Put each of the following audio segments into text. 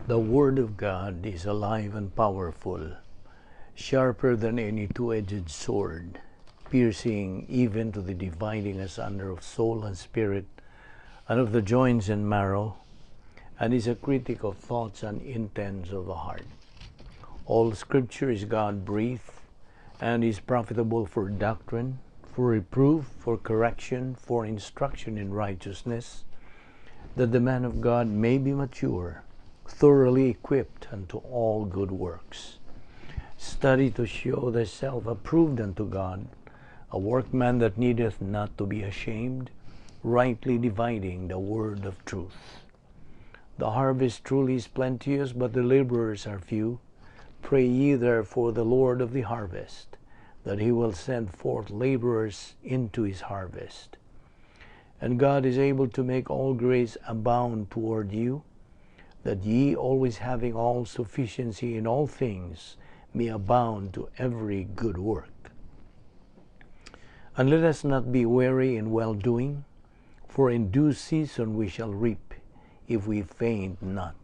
The Word of God is alive and powerful, sharper than any two-edged sword, piercing even to the dividing asunder of soul and spirit, and of the joints and marrow, and is a critic of thoughts and intents of the heart. All Scripture is God-breathed, and is profitable for doctrine, for reproof, for correction, for instruction in righteousness, that the man of God may be mature, thoroughly equipped unto all good works. Study to show thyself approved unto God, a workman that needeth not to be ashamed, rightly dividing the word of truth. The harvest truly is plenteous, but the laborers are few. Pray ye therefore the Lord of the harvest, that he will send forth laborers into his harvest. And God is able to make all grace abound toward you, that ye, always having all sufficiency in all things, may abound to every good work. And let us not be weary in well doing, for in due season we shall reap, if we faint not.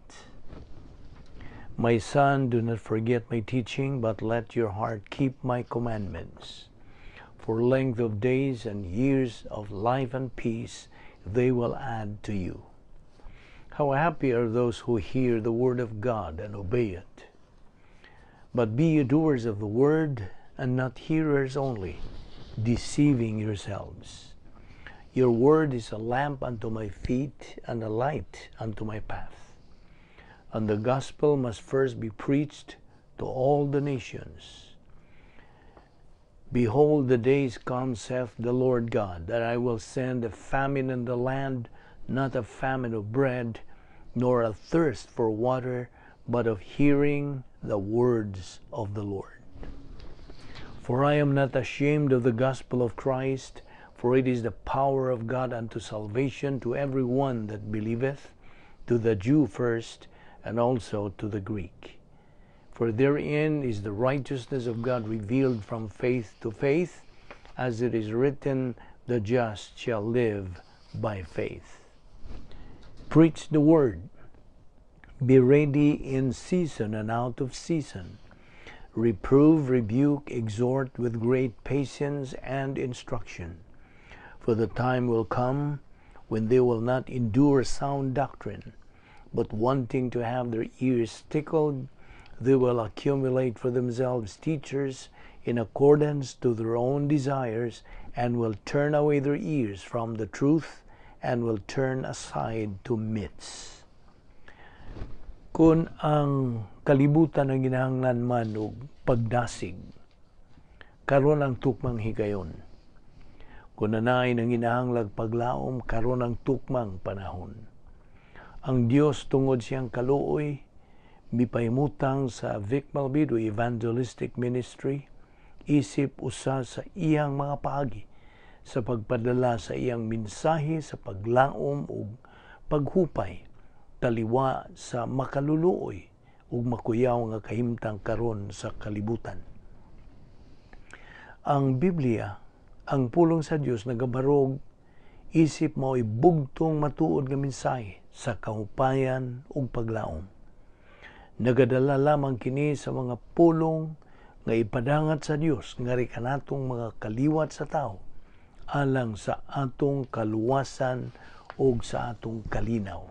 My son, do not forget my teaching, but let your heart keep my commandments. For length of days and years of life and peace they will add to you. How happy are those who hear the word of God and obey it. But be ye doers of the word, and not hearers only, deceiving yourselves. Your word is a lamp unto my feet and a light unto my path. And the gospel must first be preached to all the nations. Behold, the days come, saith the Lord God, that I will send a famine in the land, not a famine of bread, nor a thirst for water, but of hearing the words of the Lord. For I am not ashamed of the gospel of Christ, for it is the power of God unto salvation to every one that believeth, to the Jew first, and also to the Greek. For therein is the righteousness of God revealed from faith to faith, as it is written, "The just shall live by faith." Preach the word. Be ready in season and out of season. Reprove, rebuke, exhort with great patience and instruction. For the time will come when they will not endure sound doctrine, but wanting to have their ears tickled, they will accumulate for themselves teachers in accordance to their own desires, and will turn away their ears from the truth, and will turn aside to myths. Kung ang kalibutan nanginahanglan man og pagdasig, karon ang tukmang higayon. Kung naay nanginahanglag paglaom, karon ang tukmang panahon. Ang Dios, tungod sa iyang kaluoy, mipahimutang sa Vic Malvido Evangelistic Ministry isip usa sa iyang mga paagi sa pagpadala sa iyang mensahe sa paglaom ug paghupay taliwa sa makaluluoy ug makuyaw nga kahimtang karon sa kalibutan. Ang Biblia, ang pulong sa Dios, nagabarog isip mao'y bugtong matuod nga mensahe sa kahupayan ug paglaom. Nagadala lamang kini sa mga pulong nga ipadangat sa Dios ngari kanatong mga kaliwat sa tao alang sa atong kaluwasan ug sa atong kalinaw.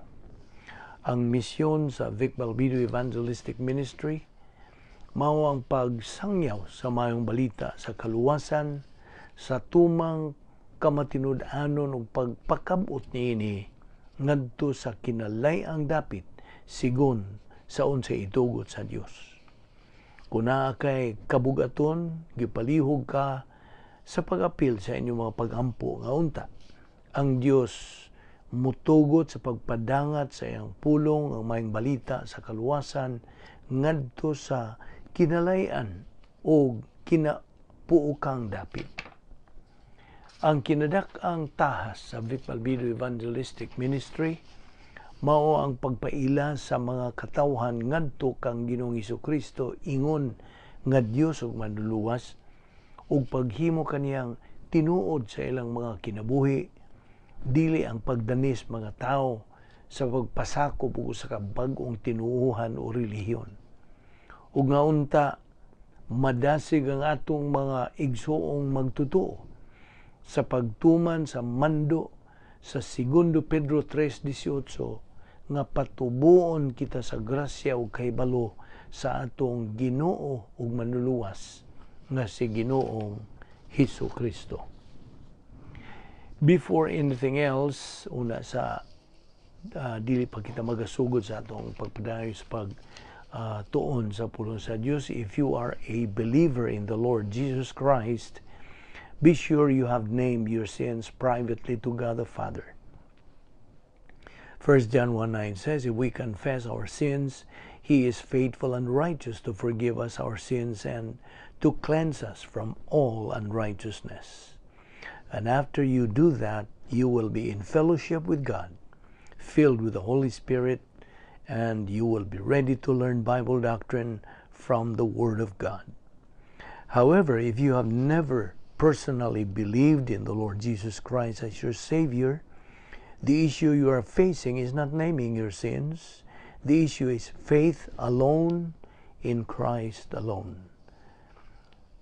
Ang misyon sa Vic Balbido Evangelistic Ministry mao ang pagsangyaw sa maayong balita sa kaluwasan sa tumang kamatinud-anon ug pagpakab-ot niini ngadto sa kinalay-ang dapit sigon sa unsay itugot sa Dios. Kung naa kay kabugaton, gipalihog ka sa pag-apil sa inyong mga pag-ampo nga unta ang Dios mutugot sa pagpadangat sa iyang pulong, ang maayong balita sa kaluwasan, ngadto sa kinalay-an o kinapuokang dapit. Ang kinadak-ang tahas sa Vic Balbido Evangelistic Ministry mao ang pagpaila sa mga katawhan ngadto kang Ginoong Kristo ingon nga Dios ug Manluluwas ug paghimo kaniyang tinuod sa ilang mga kinabuhi, dili ang pagdanis mga tao sa pagpasakop og usa ka bag-ong tinuohan o relihiyon. Ug nga unta madasig ang atong mga igsuong magtotoo sa pagtuman sa mando sa 2 Pedro 3:18 nga patubuon kita sa grasya ug kahibalo sa atong Ginoo ug Manluluwas nga si Ginoong Hesus Kristo. Before anything else, una sa dili pa kita magasugod sa atong pagpadayon sa pag tuon sa pulong sa Dios, if you are a believer in the Lord Jesus Christ, be sure you have named your sins privately to God the Father. 1 John 1:9 says, "If we confess our sins, He is faithful and righteous to forgive us our sins and to cleanse us from all unrighteousness." And after you do that, you will be in fellowship with God, filled with the Holy Spirit, and you will be ready to learn Bible doctrine from the Word of God. However, if you have never personally believed in the Lord Jesus Christ as your Savior, the issue you are facing is not naming your sins. The issue is faith alone in Christ alone.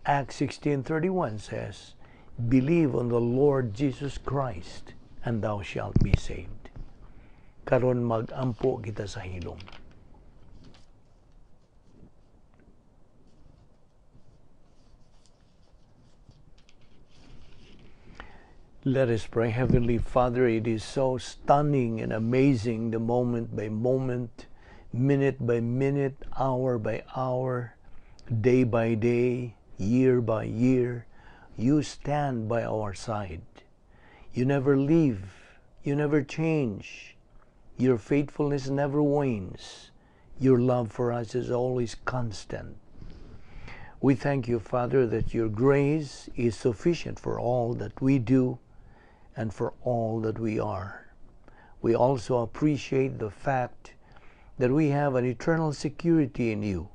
Acts 16:31 says, "Believe on the Lord Jesus Christ, and thou shalt be saved." Karon mag-ampo kita sa hilom. Let us pray. Heavenly Father, it is so stunning and amazing, the moment by moment, minute by minute, hour by hour, day by day, year by year, you stand by our side. You never leave, you never change. Your faithfulness never wanes. Your love for us is always constant. We thank you, Father, that your grace is sufficient for all that we do and for all that we are. We also appreciate the fact that we have an eternal security in you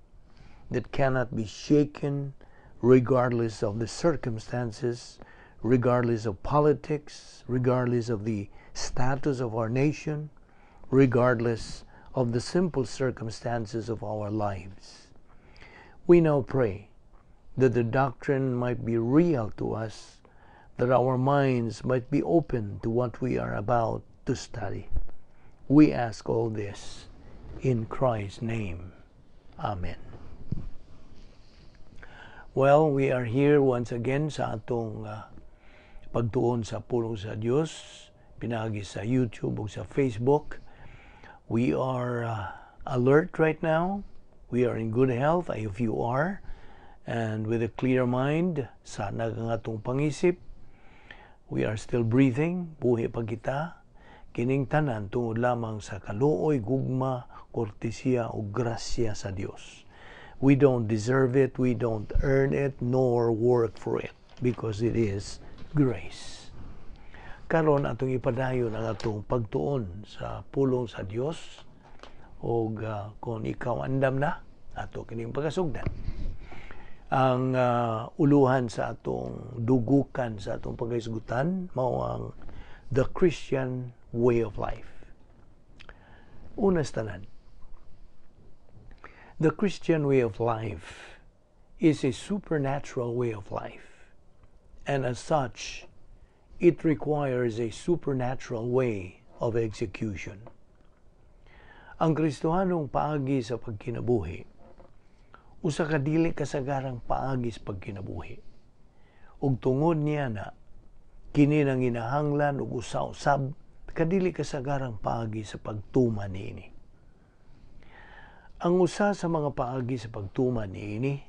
that cannot be shaken regardless of the circumstances, regardless of politics, regardless of the status of our nation, regardless of the simple circumstances of our lives. We now pray that the doctrine might be real to us, that our minds might be open to what we are about to study. We ask all this in Christ's name. Amen. Well, we are here once again sa atong pagtuon sa pulong sa Dios, pinaagi sa YouTube o sa Facebook. We are alert right now. We are in good health, if you are, and with a clear mind, sa ang atong pangisip. We are still breathing, buhi pa kita. Kining tanan tungod lamang sa kaluoy, gugma, kortesiya o grasya sa Dios. We don't deserve it, we don't earn it, nor work for it, because it is grace. Karon atong ipadayon ang atong pagtuon sa pulong sa Dios, og kung ikaw andam na, ato kining pagasugdan. Ang uluhan sa atong dugukan sa atong paghisgutan mao ang the Christian way of life. Una sa tanan, the Christian way of life is a supernatural way of life, and as such, it requires a supernatural way of execution. Ang Kristohanong paagi sa pagkinabuhi, usa ka dili kasagarang paagi sa pagkinabuhi. Ug tungod niya na, kini nang inahanglan ug usa-usab kadili kasagarang paagi sa pagtuman niini. Ang usa sa mga paagi sa pagtuman niini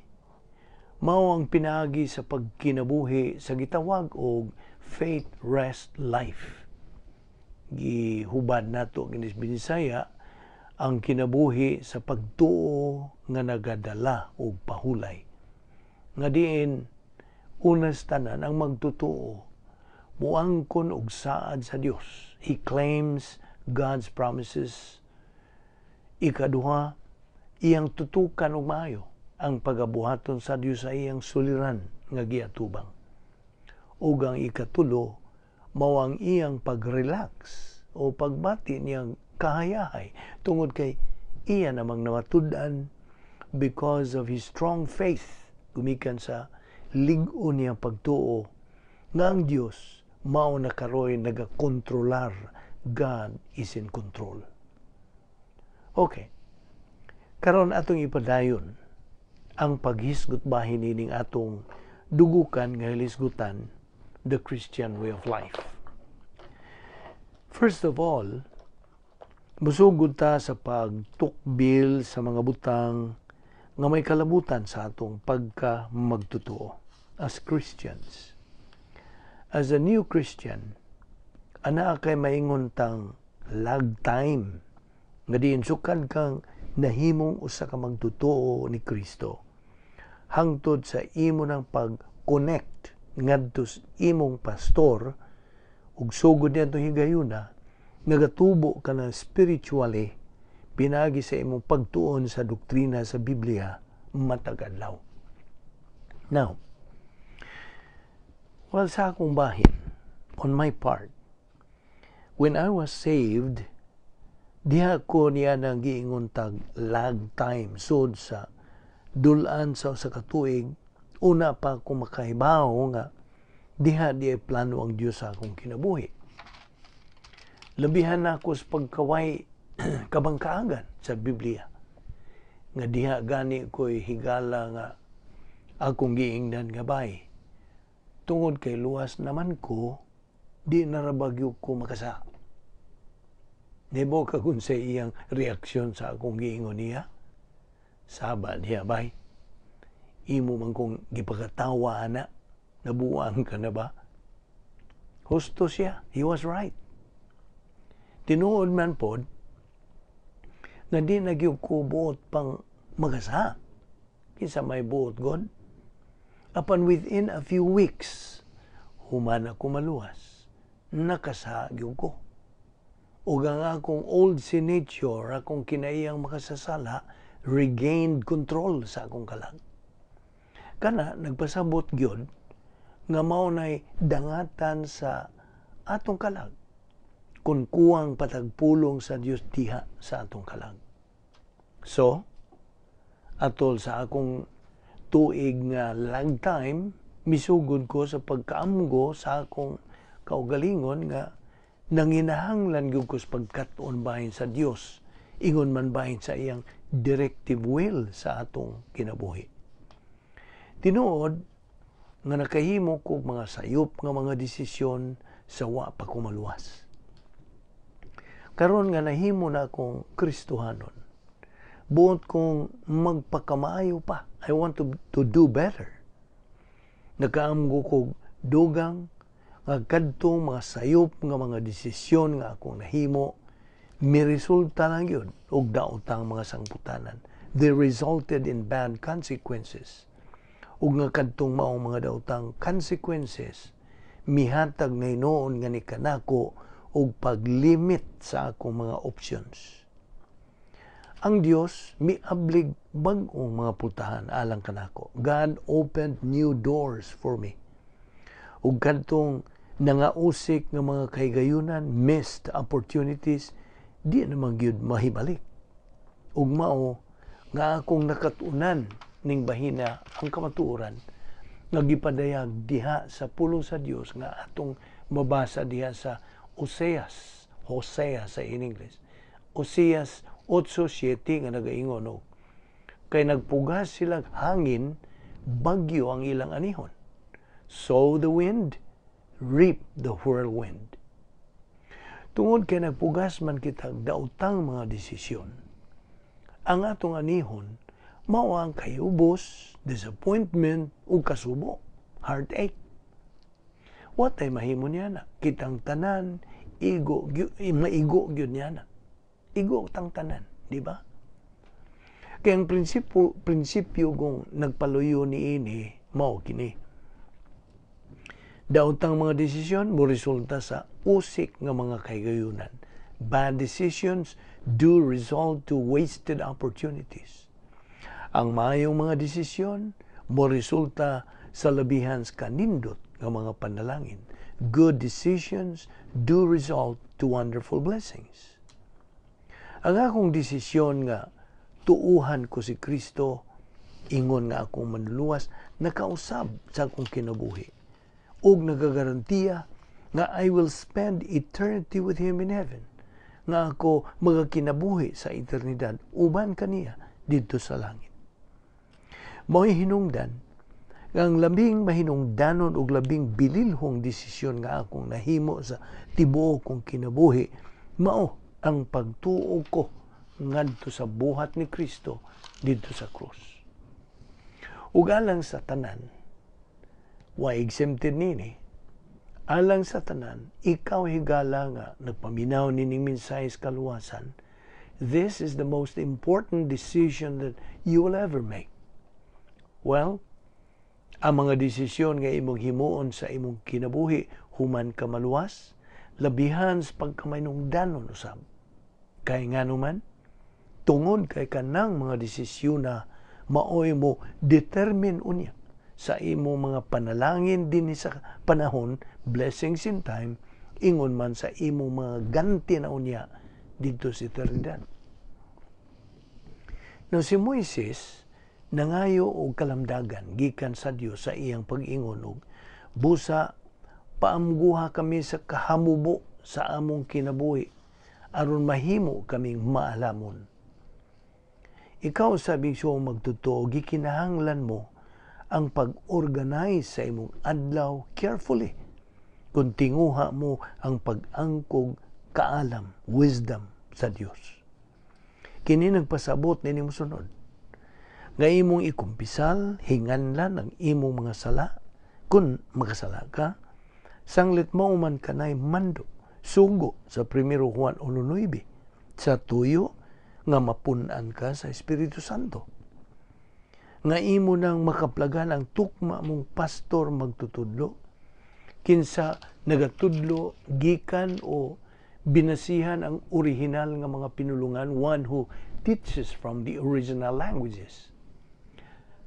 mao ang pinaagi sa pagkinabuhi sa gitawag og faith rest life. Gihubad nato kinis Binisaya ang kinabuhi sa pagtuo nga nagadala og pahulay. Nga diin unas tanan ang magtutuo muangkon og saad sa Dios. He claims God's promises. Ikaduha, iyang tutukan og maayo ang pagabuhaton sa Dios sa iyang suliran nga giatubang. Ug ang ikatulo, mao ang iyang pagrelax o pagbati niyang Kahayahay tungod kay iya namang namatud-an because of his strong faith, gumikan sa lig-on niyang pagtuo nga ang Dios mao na karoy nagakontrolar. God is in control. Okay. Karon, atong ipadayon ang paghisgot bahin nining atong dugukan nga hilisgutan, the Christian way of life. First of all, musugod ta sa pagtukbil sa mga butang nga may kalabutan sa atong pagka magtotoo as Christians. As a new Christian, anaa kay maingon tang lag time nga diin sukad kang nahimong usa ka magtotoo ni Kristo hangtod sa imo ng pag-connect ngadto sa imong pastor ug sugod niya higayuna nagatubo ka na spiritually pinagi sa imong pagtuon sa doktrina sa Biblia matag adlaw. Now, well, sa akong bahin, on my part, when I was saved, diha ko niya nang giingon tag lag time, sud sa dulan sa usa ka tuig, una pa ako makahibaw nga diha di ay plano ang Dios sa akong kinabuhi. Labihan na ako sa pagkaway kabangkaagan sa Biblia. Nga diha gani ko'y higala nga akong giingnan nga bay. Tungod kay luwas naman ko, di na ra ba gyud ko makasala. Nahibalo ka kung sa iyang reaksyon sa akong giingon niya? Saba niya, bay. Imo man kong gipagatawa ana, nabuang ka na ba? Husto siya. He was right. Tinuod man pod, nga di na gyud ko buot pang magasa. Kinsa may buot god? Apan within a few weeks, human ako maluwas, nakasa gyud ko. Ug ang akong old sin nature, akong kinaiyang makasasala, regained control sa akong kalag. Kana, nagpasabot gyud nga mao nay dangatan sa atong kalag kung kuwang patagpulong sa Dios diha sa atong kalag. So, atol sa akong tuig nga lag time, misugod ko sa pagkaamgo sa akong kaugalingon nga nanginahanglan gyud ko sa pagkat-on bahin sa Dios, ingon man bahin sa iyang directive will sa atong kinabuhi. Tinuod nga nakahimo ko mga sayop nga mga desisyon sa wa pa ko maluwas. Karon nga nahimo na akong Kristohanon, buot kong magpakamaayo pa. I want to do better. Nakaamgo ko dugang nga kadtong mga sayop nga mga desisyon nga akong nahimo miresulta lang yun og daotang mga sangputanan. They resulted in bad consequences. Ug nga kadtong maong mga daotang consequences mihatag na hinuon nga ni kanako og paglimit sa akong mga options. Ang Dios miablig bag-ong mga pultahan alang kanako. God opened new doors for me. Ug kadtong nangausik nga mga kahigayunan, missed opportunities, di naman gyud mahibalik. Ug mao nga akong nakatunan ning bahina ang kamatuoran nga gipadayag diha sa pulong sa Dios nga atong mabasa diha sa Oseas, Hosea sa in English. Oseas 8:7 nga nagaingon og kay nagpugas sila hangin, bagyo ang ilang anihon. Sow the wind, reap the whirlwind. Tungod kay nagpugas man kita daotang mga desisyon, ang atong anihon mao ang kayubos, disappointment ug kasubo, heartache. Wa tay mahimo niya na. Kitang tanan, igo, maigo gyud niya na. Igo tang tanan, di ba? Kaya ang prinsipyo kung nagpaluyo ni ini, mao kini. Daotang mga desisyon mo resulta sa usik nga mga kahigayunan. Bad decisions do result to wasted opportunities. Ang maayong mga desisyon mo resulta sa labihan sa kanindot nga mga panalangin. Good decisions do result to wonderful blessings. Ang akong desisyon nga tuuhan ko si Kristo ingon nga akong Manluluwas nakausab sa akong kinabuhi ug nagagarantiya nga I will spend eternity with Him in heaven, nga ako magakinabuhi sa eternidad uban kaniya didto sa langit. Mao'y hinungdan nga ang labing mahinungdanon ug labing bililhong desisyon nga akong nahimo sa tibuok kong kinabuhi mao ang pagtuo ko ngadto sa buhat ni Kristo didto sa krus. Ug alang sa tanan, wa exempted nini, alang sa tanan, ikaw higala nga nagpaminaw nining mensahe sa kaluwasan, this is the most important decision that you will ever make. Well, ang mga desisyon nga imong himuon sa imong kinabuhi human ka maluwas, labihan sa pagkamahinungdanon usab. Kay ngano man, tungod kay kanang mga desisyon na maoy mo determine unya sa imong mga panalangin dinhi sa panahon, blessings in time, ingon man sa imong mga ganti na unya didto sa eternidad. Now, si Moises nangayo og kalamdagan gikan sa Dios sa iyang pag-ingon og, "Busa paamguha kami sa kahamubo sa among kinabuhi aron mahimo kaming maalamon." Ikaw, sabi siya, magtotoo, gikinahanglan mo ang pag-organize sa imong adlaw carefully kung tinguha mo ang pag-angkog kaalam, wisdom sa Dios. Kini nagpasabot nini mosunod nga imong ikumpisal, hinganlan ang imong mga sala kung makasala ka, sanglit mao man kanay mando, sugo sa 1 Juan 1:9, sa tuyo nga mapun-an ka sa Espiritu Santo. Nga imo nang makaplagan ang tukma mong pastor magtutudlo, kinsa nagatudlo gikan o binasihan ang orihinal nga mga pinulungan, one who teaches from the original languages.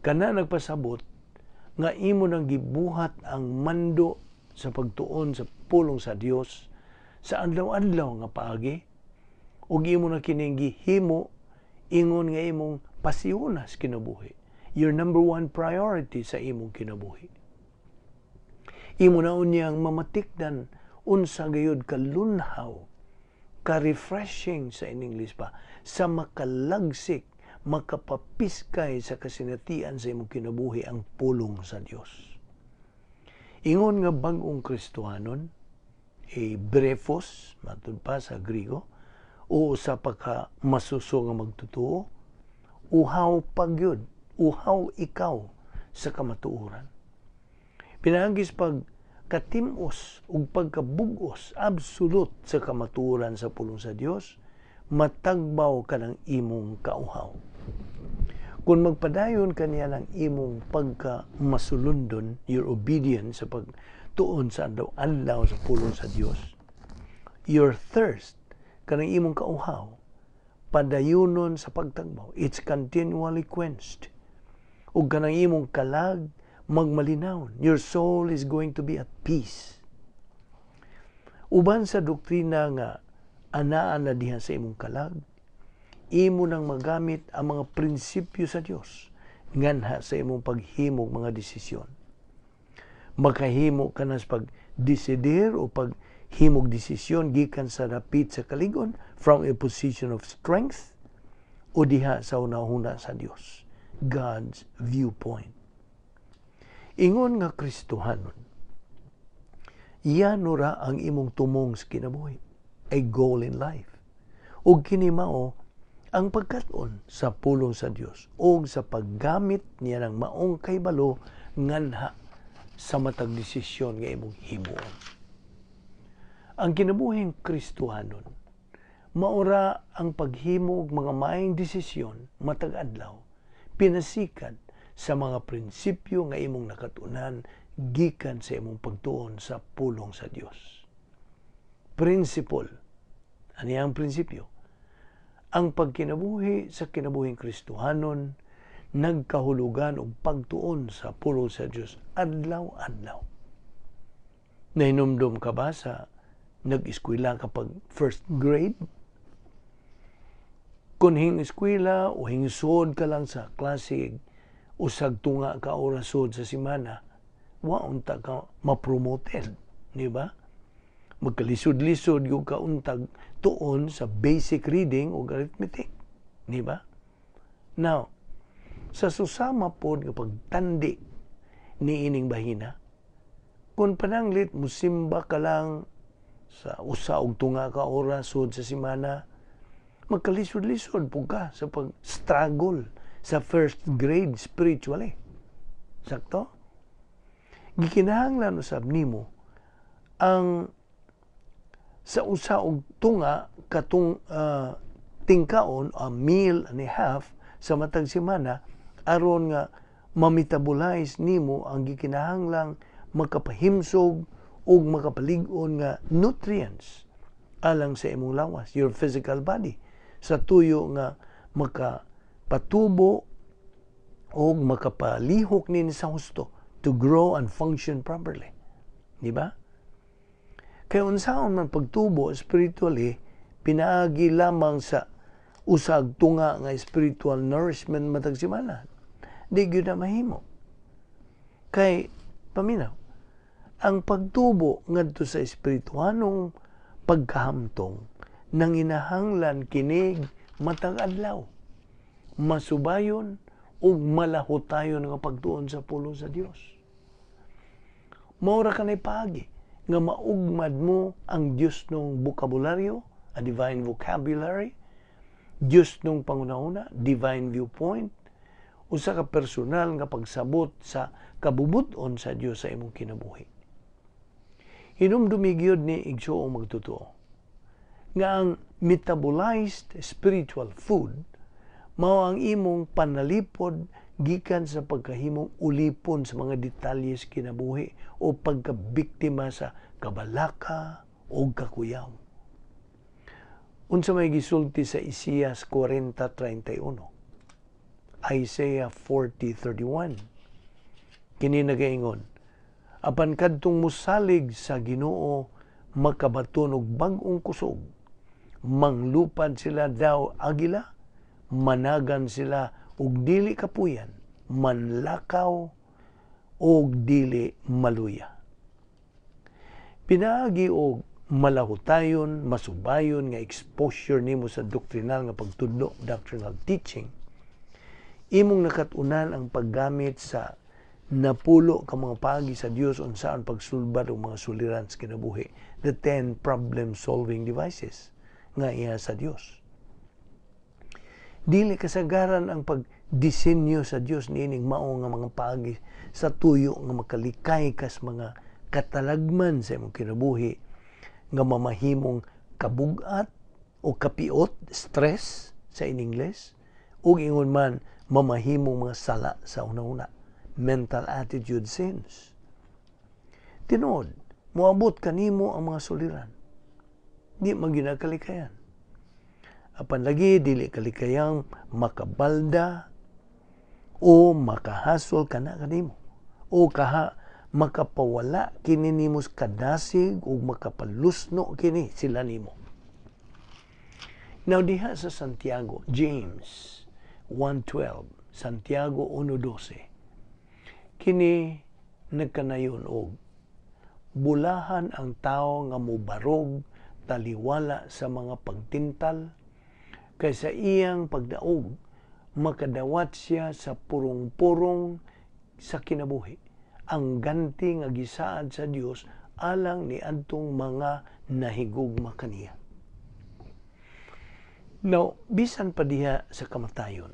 Kana nagpasabot nga imo nang gibuhat ang mando sa pagtuon sa pulong sa Dios sa adlaw-adlaw nga paagi ug imo na kining gihimo ingon nga imong pasiyona sa kinabuhi. Your number one priority sa imong kinabuhi. Imo na unyang mamatikdan unsa gayud kalunhaw, ka-refreshing sa in English pa, sa makalagsik, makapapiskay sa kasinatian sa imong kinabuhi ang pulong sa Dios. Ingon nga bag-ong Kristohanon, a brephos, matud pa sa Grigo, o sa pagka masuso nga magtutuo, uhaw pagyud, uhaw ikaw sa kamatuoran. Pinaagis pag katimos ug pagkabugos absolute sa kamatuoran sa pulong sa Dios, matagbaw ka ng imong kauhaw. Kung magpadayon kaniya ng imong pagka masulundon, your obedience sa pagtuon sa adlaw-adlaw sa pulong sa Dios, your thirst, kanang imong kauhaw, padayunon sa pagtagbaw. It's continually quenched. Ug kanang imong kalag magmalinawon. Your soul is going to be at peace. Uban sa doktrina nga anaa na diha sa imong kalag, imo nang magamit ang mga prinsipyo sa Dios nganha sa imong paghimog mga desisyon. Makahimo ka na sa pagdesidir o paghimog desisyon gikan sa dapit sa kaligon, from a position of strength, o diha sa hunahuna sa Dios, God's viewpoint. Ingon nga Kristohanon, yan ra ang imong tumong sa kinabuhi, a goal in life. Ug kini mao ang pagkat-on sa pulong sa Dios ug sa paggamit niya ng maong kahibalo nganha sa matag desisyon nga imong himuon. Ang kinabuhing Kristohanon, maura ang paghimo og mga maayong desisyon matag adlaw, pinasikad sa mga prinsipyo nga imong nakatunan gikan sa imong pagtuon sa pulong sa Dios. Principle. Ano ang prinsipyo? Ang pagkinabuhi sa kinabuhing Kristohanon nagkahulugan og pagtuon sa pulong sa Dios adlaw-adlaw. Nahinumdum ka ba sa nag-eskwela ka pag first grade? Kung hing eskwela o hingsod ka lang sa klase usag tunga ka oras sud sa semana, wa unta ka ma-promoted, di ba? Magkalisod-lisod yung ka untag tuon sa basic reading o arithmetic, di ba? Now, sa susama pod nga pagtandi ni ining bahina, kung pananglit musimba ka lang sa usa og tunga ka oras sud sa semana, magkalisod-lisod pud ka sa pag-struggle sa first grade spiritually. Sakto? Gikinahanglan usab nimo ang sa usa og tunga katong tingkaon, a meal and a half sa matag semana, aron nga ma-metabolize nimo ang gikinahanglang makapahimsog ug makapalig-on nga nutrients alang sa imong lawas, your physical body, sa tuyo nga makapatubo o makapalihok nini sa husto to grow and function properly. Di ba? Kaya unsaon man pagtubo spiritually, pinaagi lamang sa usag tunga nga spiritual nourishment matag semana? Di gyud na mahimo. Kay paminaw, ang pagtubo ngadto sa espirituhanong pagkahamtong nanginahanglan kinig matag adlaw, masubayon ug malahutayon nga pagtuon sa pulong sa Dios. Mao ra kanay paagi nga maugmad mo ang Dios nung bokabularyo, a divine vocabulary, Dios nung pangunahuna, divine viewpoint, usa ka personal nga pagsabot sa kabubut-on sa Dios sa imong kinabuhi. Hinumdumi gyud ni, igsuong magtotoo, nga ang metabolized spiritual food mao ang imong panalipod gikan sa pagkahimong ulipon sa mga detalye sa kinabuhi o pagkabiktima sa kabalaka o kakuyaw. Unsa may gisulti sa Isaias 40:31? Isaiah 40:31. Kini nagaingon, "Apan kadtong musalig sa Ginoo makabaton og bag-ong kusog. Manglupad sila daw agila, managan sila og dili kapuyan, manlakaw og dili maluya." Pinaagi og malahutayon, masubayon nga exposure nimo sa doktrinal nga pagtudlo, doctrinal teaching, imong nakat-unan ang paggamit sa 10 ka mga paagi sa Dios unsaan pagsulbad og mga suliran sa kinabuhi, the 10 problem solving devices nga iya sa Dios. Dili kasagaran ang pagdisenyo sa Dios niining mao nga mga paagi sa tuyo nga makalikay kas mga katalagman sa imong kinabuhi nga mamahimong kabugat o kapiot, stress sa in English, ug ingon man mamahimong mga sala sa una-una, mental attitude sins. Tinuod, moabot kanimo ang mga suliran. Di maginakalikayan. Apan lagi dili kalikayang makabalda o makahasol kana kanimo o kaha makapawala kini nimo sa kadasig o makapalusno kini sila nimo. Now diha sa Santiago, James 1:12, Santiago 1:12. Kini nagkanayon og bulahan ang tao nga mobarog taliwala sa mga pagtintal, kay sa iyang pagdaog makadawat siya sa purong-purong sa kinabuhi, ang ganti nga gisaad sa Dios alang ni adtong mga nahigugma kaniya. Now, bisan pa diha sa kamatayon,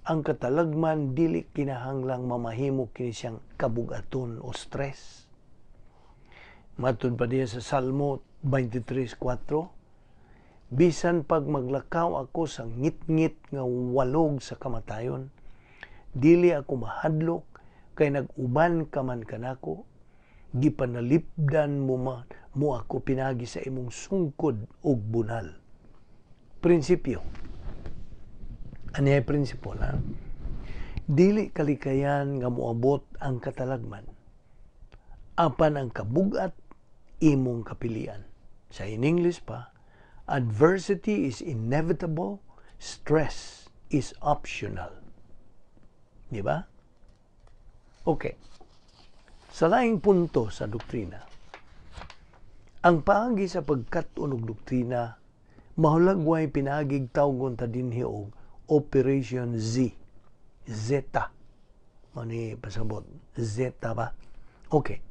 ang katalagman dili kinahanglang mamahimo kini siyang kabugaton o stress. Matud pa diha sa Salmo 23:4, "Bisan pag maglakaw ako sa ngitngit nga walog sa kamatayon, dili ako mahadlok kay nag-uban ka man kanako, gipanalipdan mo ako pinagi sa imong sungkod ug bunal." Prinsipyo. Ano ay prinsipyo, ha? Dili kalikayan nga moabot ang katalagman. Apan ang kabugat imong kapilian. Sa in English pa, adversity is inevitable. Stress is optional. Di ba? Okay. Sa laing punto sa doktrina, ang paagi sa pagkat-on og doktrina mahulagway pinaagig tawgon ta dinhi og Operation Z. Zeta. Mani pasabot. Zeta ba? Okay.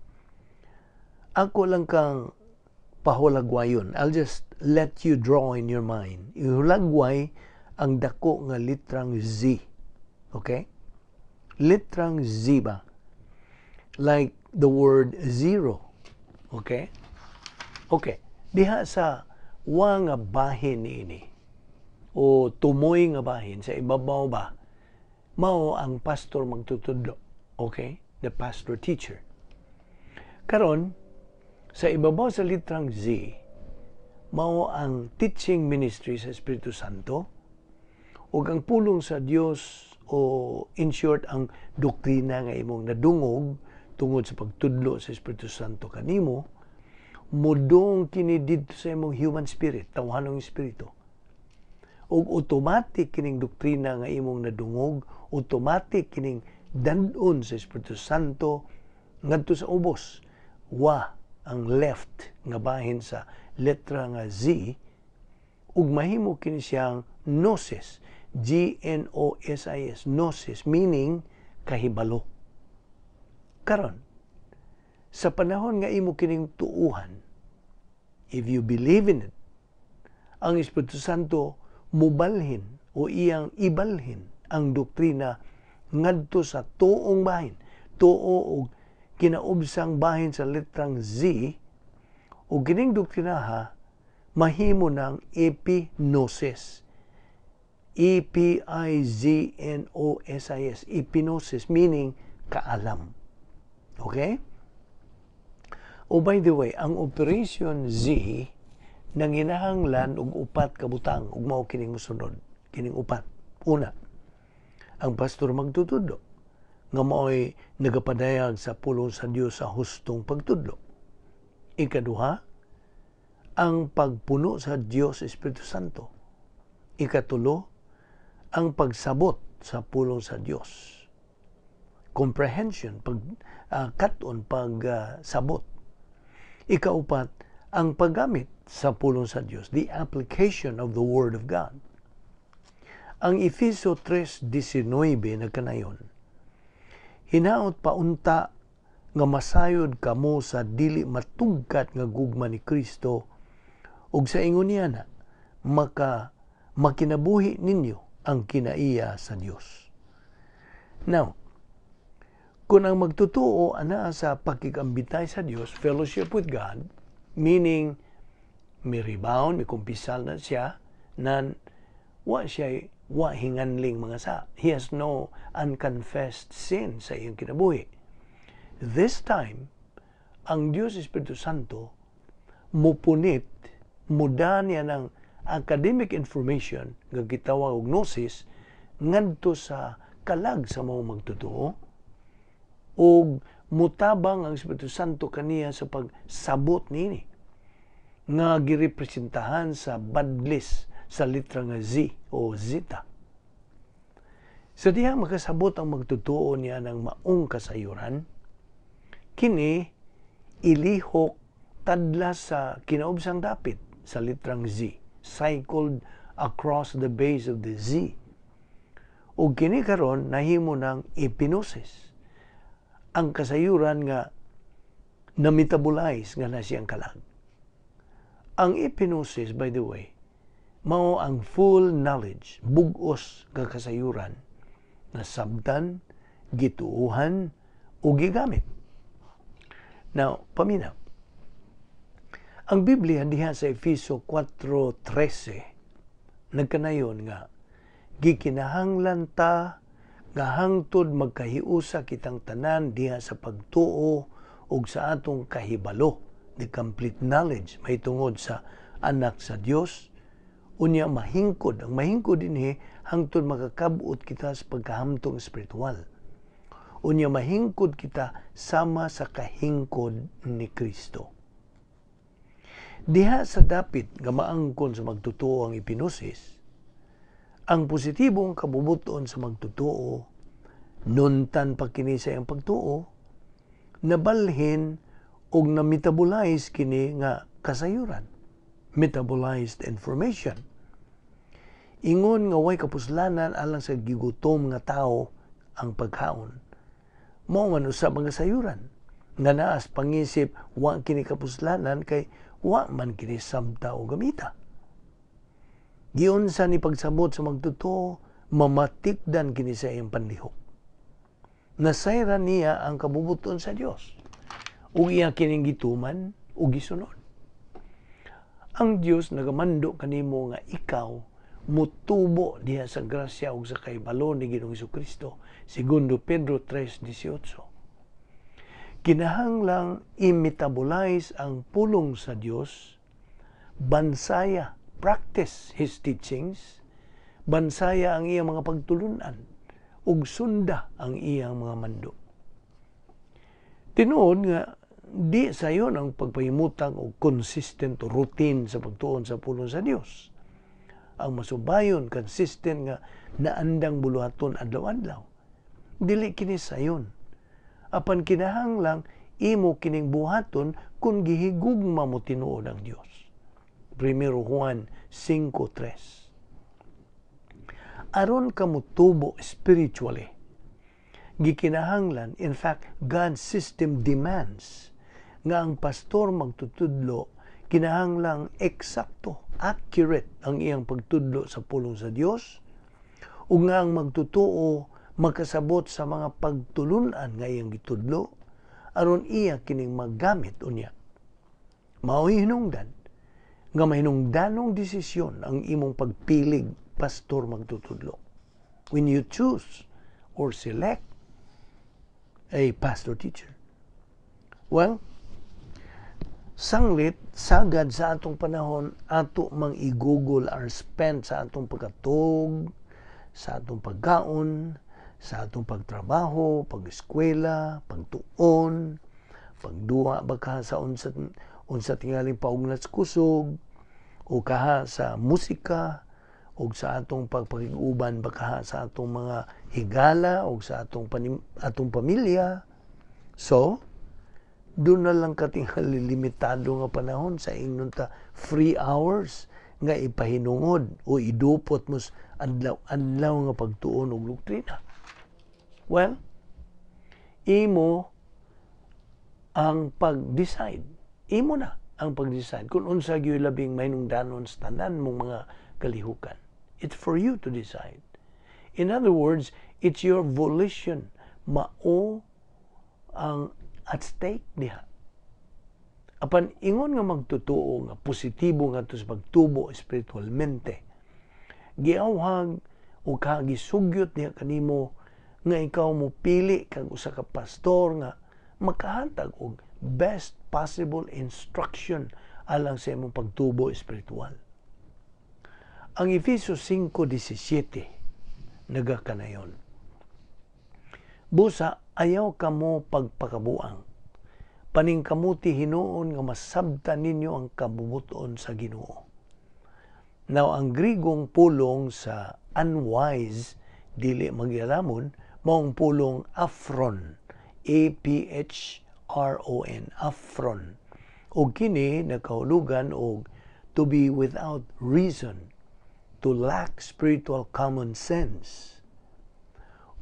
Ako lang kang pahulagwayon. I'll just let you draw in your mind. Ihulagway ang dako nga litrang Z. Okay? Litrang Z ba? Like the word zero. Okay? Okay. Diha sa wa nga bahin ini o tumoy nga bahin sa ibabaw ba, mao ang pastor magtutudlo. Okay? The pastor teacher. Karon, sa ibabaw sa litrang Z, mao ang teaching ministry sa Espiritu Santo ug ang pulong sa Dios, o in short, ang doktrina nga imong nadungog tungod sa pagtudlo sa Espiritu Santo kanimo. Mudong kini didto sa imong human spirit, tawhanong espiritu, ug automatic kining doktrina nga imong nadungog, automatic kining dandon sa Espiritu Santo ngadto sa ubos, wa ang left nga bahin sa letra nga Z, ug mahimo kini siyang gnosis, G N O S I S, gnosis, meaning kahibalo. Karon, sa panahon nga imo kining tuuhan, if you believe in it, ang Espiritu Santo mubalhin o iyang ibalhin ang doktrina ngadto sa tuong bahin, tuo og kinaubsang bahin sa letrang Z, ug kining doktrinaha mahimo ng epignosis. E P I G N O S I S, epignosis, meaning kaalam. Okay? Oh, by the way, ang Operation Z nanginahanglan og upat ka butang, ug mao kining mosunod, kining upat. Una, ang pastor magtutudlo nga mao'y nagapadayag sa pulong sa Dios sa hustong pagtudlo. Ikaduha, ang pagpuno sa Dios Espiritu Santo. Ikatulo, ang pagsabot sa pulong sa Dios. Comprehension, pag katon, pag sabot. Ikaupat, ang paggamit sa pulong sa Dios, the application of the Word of God. Ang Efeso 3:19 nagkanayon, "Hinaot paunta nga masayod kamo sa dili matugkat nga gugma ni Kristo ug sa ingon niya na maka makinabuhi ninyo ang kinaiya sa Dios." Now, kung ang magtutuo ana sa pakigambitay sa Dios, fellowship with God, meaning may rebound, may kumpisal na siya, nan wa siya wa hinganling mga sa. He has no unconfessed sin sa iyang kinabuhi. This time, ang Diyos Espiritu Santo mupunit, muda niya ng academic information nga gitawag og gnosis ngadto sa kalag sa mga magtotoo, ug mutabang ang Espiritu Santo kaniya sa pagsabot niini nga girepresentahan sa badlis sa litra nga Z o Zeta. Sa dihang makasabot ang magtotoo niya ng maong kasayuran, kini ilihok tadla sa kinaubsang dapit sa litrang Z, cycled across the base of the Z. Ug kini karon nahimo ng epignosis, ang kasayuran nga na-metabolize nga na siyang kalag. Ang epignosis, by the way, mao ang full knowledge, bugos nga kasayuran na sabtan, gituuhan, o gigamit. Now, paminaw. Ang Biblia diha sa Efeso 4:13 nagkanayon nga gikinahanglan ta nga hangtod magkahiusa kitang tanan diha sa pagtuo ug sa atong kahibalo, the complete knowledge mahitungod sa Anak sa Dios, unya mahingkod. Ang mahingkod dinhi, hangtod makakabot kita sa pagkahamtong espiritual, unya mahingkod kita sama sa kahingkod ni Kristo. Diha sa dapit nga maangkon sa magtotoo ang epignosis, Ang positibong kabubuton sa magtotoo, nuntan pa kini sa iyang pagtuo, nabalhin og na-metabolize kini nga kasayuran. Metabolized information. Ingon nga way kapuslanan alang sa gigutom nga tao ang pagkaon. Mao man usab ang kasayuran nga naas pangisip, wa kini kapuslanan kay wa man kini samta o gamita. Giunsa ni pagsabot sa magtotoo, mamatikdan kini sa iyang panlihok. Nasayran niya ang kabubuton sa Dios ug iya kining gituman ug gisunod. Ang Dios nagamando kanimo nga ikaw mutubo diha sa grasya ug sa kahibalo ni Ginoong Kristo, segundo Pedro 3:18. Kinahanglang i-metabolize ang pulong sa Dios, bansaya, practice His teachings, bansaya ang iyang mga pagtulunan, ug sunda ang iyang mga mando. Tinuod nga di sayon ang pagpahimutang og consistent routine sa pagtuon sa pulong sa Dios. Ang masubayon, consistent nga naandang buluhaton adlaw-adlaw. Dili kini sayon. Apan kinahanglang imo kining buhaton kung gihigugma mo tinuod ang Dios. 1 Juan 5:3. Aron ka motubo spiritually, gikinahanglan, in fact, God's system demands nga ang pastor magtutudlo kinahanglang eksakto, accurate ang iyang pagtudlo sa pulong sa Dios, ug nga ang magtutuo makasabot sa mga pagtulunan nga iyang gitudlo aron iya kining magamit unya. Mao'y hinungdan nga mahinungdanong desisyon ang imong pagpilig pastor magtutudlo. When you choose or select a pastor teacher. Well, sanglit sagad sa atong panahon ato mang i-google are spent sa atong pagkatug, sa atong pagkaon, sa atong pagtrabaho, pag-eskwela, pagtuon, pagduha baka sa unsa unsa tingaling paugnat sa kusog o kaha sa musika o sa atong pagpakig-uban baka sa atong mga higala o sa atong pamilya. So, doon na lang katingali limitado nga panahon sa ingnon ta free hours nga ipahinungod o idupot mo adlaw-adlaw nga pagtuon og doktrina. Well, imo ang pag-decide. Imo na ang pag-decide kung unsa gyud labing mahinungdanon sa tanan mong mga kalihukan. It's for you to decide. In other words, it's your volition. Mao ang at stake diha. Apan ingon nga magtotoo nga positibo nga sa pagtubo espiritualmente, giawhag o kagisugyot niya kanimo nga ikaw mo pili kag usa ka pastor nga makahatag og best possible instruction alang sa imong pagtubo espiritual. Ang Efeso 5:17 nagakanayon. Busa ayaw kamo pagpakabuang. Paningkamuti hinuon nga masabtan ninyo ang kabubuton sa Ginoo. Now, ang Grigong pulong sa unwise, dili magyalamon, maong pulong aphron. A-P-H-R-O-N, aphron. O kini nakahulugan og to be without reason, to lack spiritual common sense.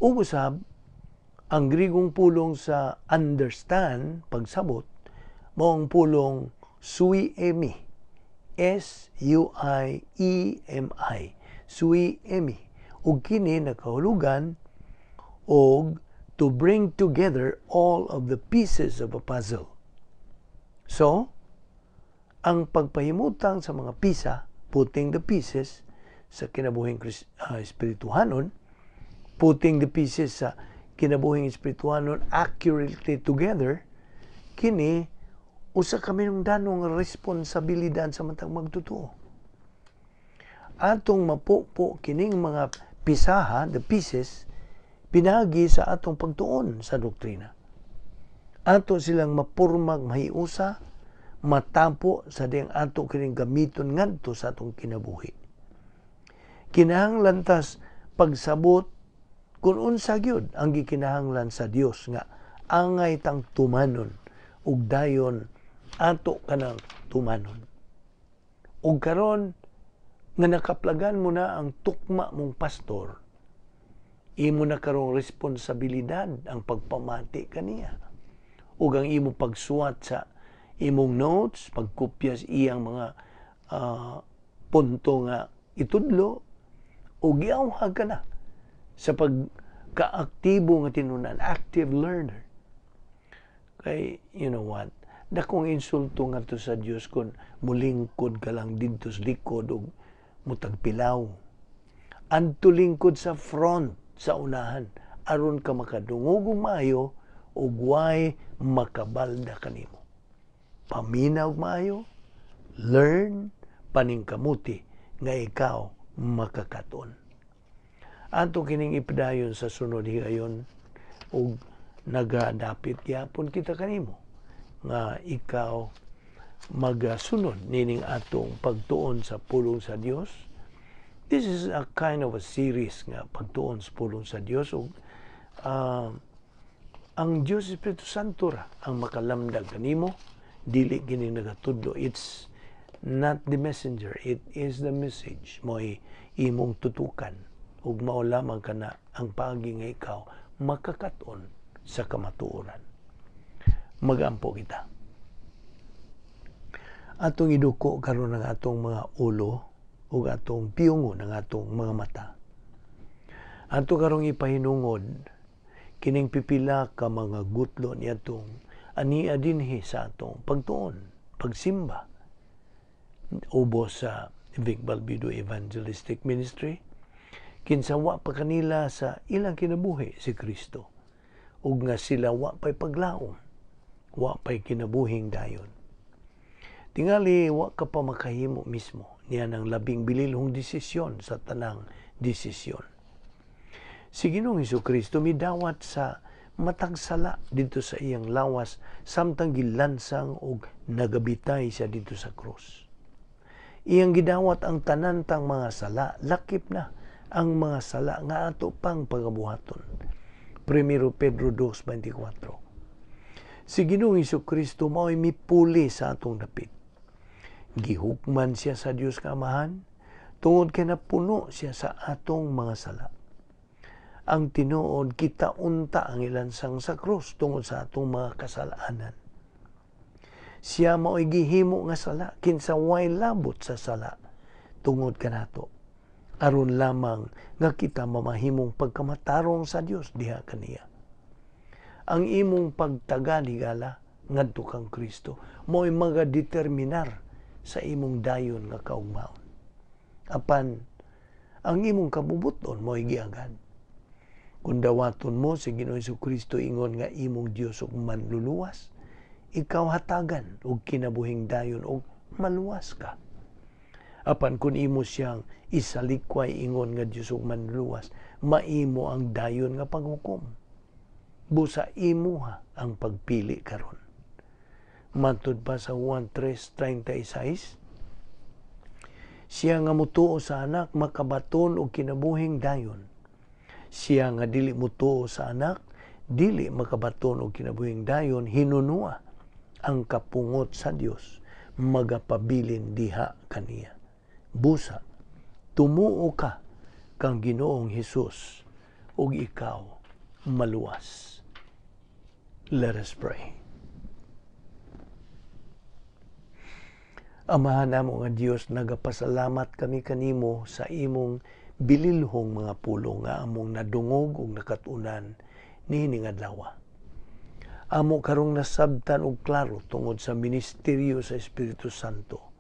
Ug usab, ang Grigong pulong sa understand, pagsabot, mao ang pulong sui emi. S-U-I-E-M-I. Sui emi. Ug kini nakahulugan og to bring together all of the pieces of a puzzle. So, ang pagpahimutang sa mga pisa, putting the pieces sa kinabuhing espirituhanon, putting the pieces sa kinabuhing espirituhanon accurately together, kini usa ka minungdanong responsibilidad sa matag magtotoo. Atong mapupo kining mga pisaha, the pieces, pinagi sa atong pagtuon sa doktrina. Ato silang mapurmag mahiusa, matapo sa diyang ato kining gamiton ngadto sa atong kinabuhi. Kinahanglan tas pagsabot kung unsa gyud ang gikinahanglan sa Dios nga angay tang tumanon ug dayon ato kanang tumanon. Ug karon nga nakaplagan mo na ang tukma mong pastor, imo na karong responsibilidad ang pagpamati kaniya ug ang imo pagsuwat sa imong notes, pagkopya sa iyang mga punto nga itudlo, ug giawhag ka na sa pagkaaktibo nga tinunan, active learner. Kay, you know what, dakong insulto nga to sa Dios kung mulingkod ka lang didto sa likod ug mutagpilaw. Adto lingkod sa front, sa unahan, aron ka makadungog og maayo ug way makabalda kanimo. Paminaw og maayo, learn, paningkamuti nga ikaw makakaton. Ato kining ipadayon sa sunod higayon ug nagadapit gyapon kita kanimo nga ikaw magasunod nining atong pagtuon sa pulong sa Dios. This is a kind of a series nga pagtuon sa pulong sa Dios ug ang Dios Espiritu Santo ra ang makalamdag kanimo, dili kini nagatudlo. It's not the messenger, it is the message. Mo'y imong tutukan ug mao lamang kana ang paagi nga ikaw makakaton sa kamatuoran. Magampo kita. Atong iduko karon ang atong mga ulo ug atong piyungon ang atong mga mata. Ato karong ipahinungod kining pipila ka mga gutlo niadtong ania dinhi sa atong pagtuon, pagsimba ubos sa Vic Balbido Evangelistic Ministry, kinsa wa pa kanila sa ilang kinabuhi si Kristo ug nga sila wa pa'y paglaom, wa pa'y kinabuhing dayon. Tingali wa ka pa makahimo mismo niya ng labing bililhong desisyon sa tanang desisyon. Si Ginoong Kristo midawat sa matag sala didto sa iyang lawas samtang gilansang og nagabitay siya didto sa krus. Iyang gidawat ang tanan tang mga sala, lakip na ang mga sala nga ato pang pagabuhaton. 1 Pedro 2:24. Si Ginoong Kristo mao'y mipuli sa atong dapit. Gihukman siya sa Dios nga Amahan tungod kay napuno siya sa atong mga sala. Ang tinuod, kita unta ang ilansang sa krus tungod sa atong mga kasalanan. Siya mao'y gihimo nga sala kinsa way labot sa sala tungod kanato, aron lamang nga kita mamahimong pagkamatarong sa Dios diha kaniya. Ang imong pagtaga higala ngadto kang Kristo mao'y magadeterminar sa imong dayon nga kaugmaon. Apan ang imong kabubuton mao'y giagad. Kung dawaton mo si Ginoong Kristo ingon nga imong Dios ug manluluwas, ikaw hatagan og kinabuhing dayon og maluwas ka. Apan kung imo siyang isalikway ingon nga Dios ug manluluwas, maimo ang dayon nga paghukom. Busa imuha ang pagpili karon. Matud pa sa Juan 3:36, siya nga mutuo sa anak makabaton og kinabuhing dayon. Siya nga dili mutuo sa anak, dili makabaton og kinabuhing dayon, hinunua ang kapungot sa Dios magapabilin diha kaniya. Busa tumuo ka kang Ginoong Hesus ug ikaw maluwas. Let us pray. Amahan namo nga Dios, nagapasalamat kami kanimo sa imong bililhong mga pulong nga among nadungog ug nakatunan niining adlaw. Amo karong nasabtan og klaro tungod sa ministeryo sa Espiritu Santo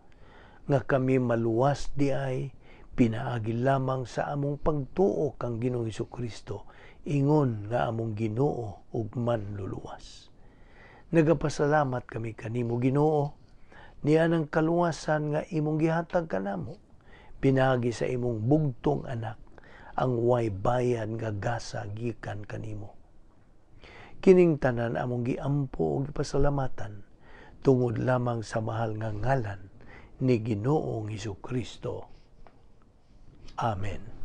nga kami maluwas di ay pinaagi lamang sa among pagtuo kang Ginoong Hesukristo ingon nga among Ginoo ug manluluwas. Nagapasalamat kami kanimo, Ginoo, niya ng kaluwasan nga imong gihatag kanamo pinaagi sa imong bugtong anak ang way bayad nga gasa gikan kanimo. Kining tanan among giampo ug gipasalamatan tungod lamang sa mahal nga ngalan ni Ginoong Hesukristo. Amen.